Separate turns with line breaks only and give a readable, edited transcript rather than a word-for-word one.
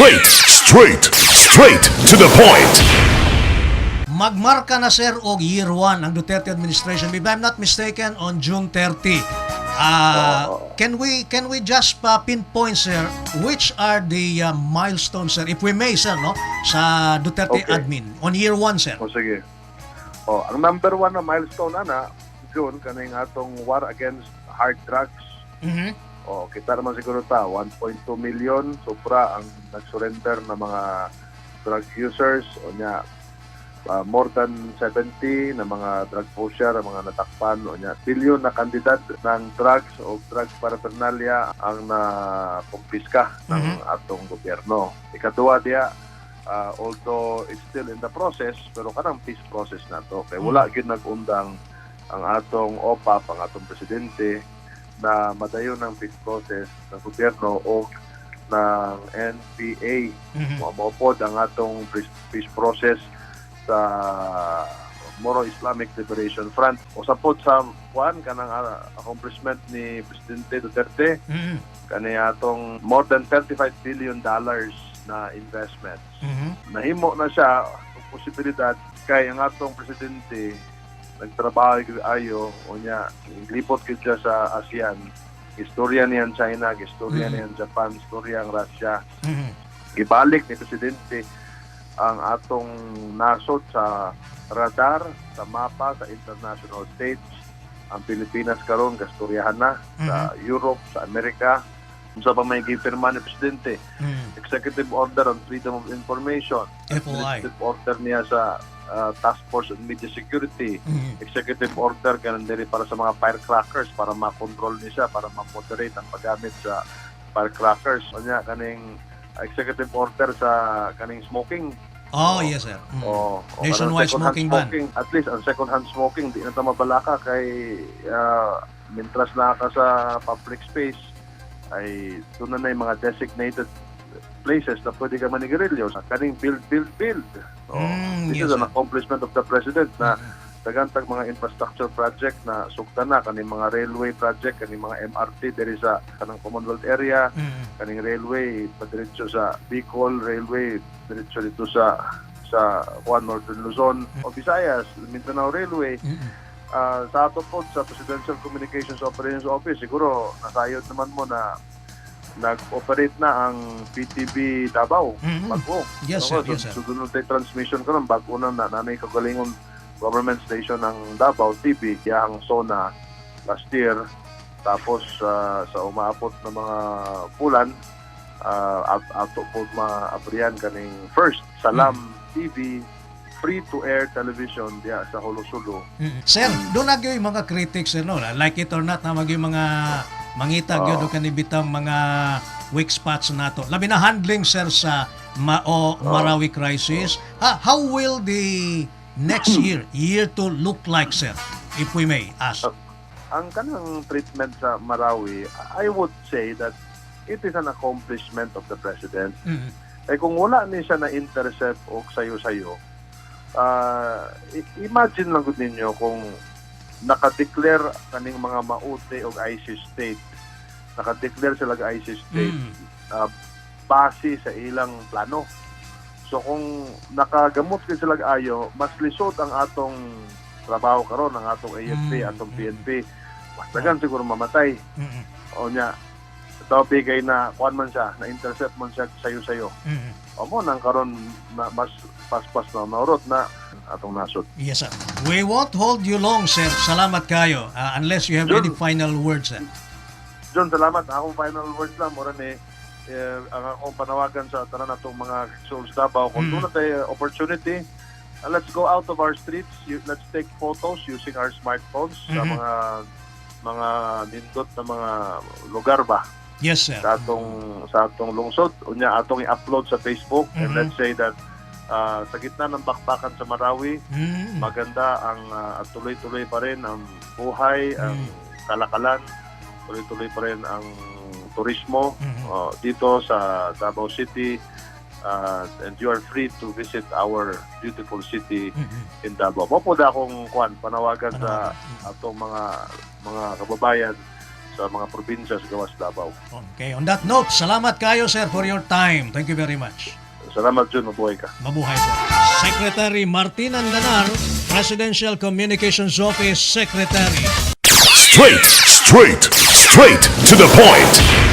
Straight, straight, straight to the point.
Magmarka na, sir, og year 1 ang Duterte administration. If I'm not mistaken, on June 30. Can we just pinpoint, sir, which are the milestones, sir, if we may, sir, no, sa Duterte admin on year 1, sir?
O sige. O, ang number one na milestone ana, June, kaning atong war against hard drugs. O, kita naman siguro ta, 1.2 million sobra ang nag-surrender na mga drug users. O nya, more than 70 na mga drug pusher ang mga natakpan. O nya, billion na kantidad ng drugs o drug paraphernalia ang na-kumpiska ng atong gobyerno. Ikaduha diya, although it's still in the process, pero kanang peace process na to. Kay wala gyud nag-undang ang atong OPAPP, ang atong presidente, na madayon ng peace process ng gobyerno o ng NPA. Mao pod ang atong peace process sa Moro Islamic Liberation Front. Usa pod sa kuan kanang accomplishment ni Presidente Duterte kani atong more than $35 billion na investments. Nahimo na siya ang posibilidad kay ang atong presidente nagtrabaho gyud ayo, unya lipot gyud siya sa ASEAN. Istorya niyan China, istorya niyan Japan, istorya ang Russia. Gibalik ni presidente ang atong nasod sa radar, sa mapa, sa international stage. Ang Pilipinas karon gastoryahan na sa Europe, sa Amerika. Unsa pa may gipirma ni presidente? Executive Order on Freedom of Information.
FOI.
Executive Order niya sa Task Force on Media Security. Executive Order ganun diri para sa mga firecrackers, para makontrol niya siya, para ma-moderate ang paggamit sa firecrackers. Unya kaning executive order sa kaning smoking.
Oh, yes, sir.
O,
Nationwide
kanang second-hand
smoking ban.
smoking. At least ang second hand smoking di na ta mabalaka kay mintras na ka sa public space ay doon na yung mga designated places na pwede ka manigarilyo. Sa kaning build, build, build. So, this is an
sir.
Accomplishment of the president na daghan tag mga infrastructure project na sugtan na, kaning mga railway project, kaning mga MRT diri sa kanang Commonwealth area, kaning railway padiretso sa Bicol, railway diretso dito sa Juan, Northern Luzon o Visayas, Mindanao Railway. Sa ato po sa Presidential Communications Operations Office, siguro nasayod naman mo na nag-operate na ang PTV Davao bago.
Yes, sir.
Oo, so,
Yes, sir.
So, doon tayo transmission ko bago na nanay kagalingon government station ng Davao TV iyang SONA last year. Tapos sa umaabot na mga bulan, ato po maabrihan kaning first Salam TV free to air television diya sa Jolo, Sulu.
Sir, doon na gyud mga critics, sir, no? Like it or not, na magyud mga mangita gyud og kanibitang mga weak spots nato. Labi na handling, sir, sa ma o Marawi crisis. Ha, how will the next year, year 2 look like, sir? If we may ask.
Ang kanang treatment sa Marawi, I would say that it is an accomplishment of the president. Eh kung wala ni siya na intercept o sayo-sayo, imagine lang gud ninyo kung nakadeclare kaning mga Maute og ISIS state. Nakadeclare sila og ISIS state base sa ilang plano. So kung nakagamot gid sila og ayo, mas lisod ang atong trabaho karon, ang atong AFP, atong PNP. Mas daghan siguro mamatay. O nya, topic kay na kuan man siya, na intercept man siya sayo-sayo. O mo nang karon na mas paspas na maurot na atong nasod.
Yes, sir. We won't hold you long, sir. Salamat kayo. Unless you have
Jun.
Any final words, sir.
John, salamat. Akong final words lang mura ni ang akong panawagan sa tanan natong mga souls Davao kung doon na tayo opportunity, let's go out of our streets, let's take photos using our smartphones sa mga nindot na mga lugar ba
Yes, sir.
sa atong lungsod, unya atong i-upload sa Facebook and let's say that sa gitna ng bakbakan sa Marawi, maganda ang at tuloy-tuloy pa rin ang buhay, ang kalakalan, tuloy-tuloy pa rin ang turismo dito sa Davao City, and you are free to visit our beautiful city in Davao. Mo po akong kuan panawagan sa atong mga kababayan sa sa mga probinsya sa gawas Davao.
Okay, on that note, salamat kayo, sir, for your time. Thank you very much.
Salamat, Jun, mabuhay ka.
Mabuhay, sir. Secretary Martin Andanar, Presidential Communications Office Secretary.
Straight, straight, straight to the point.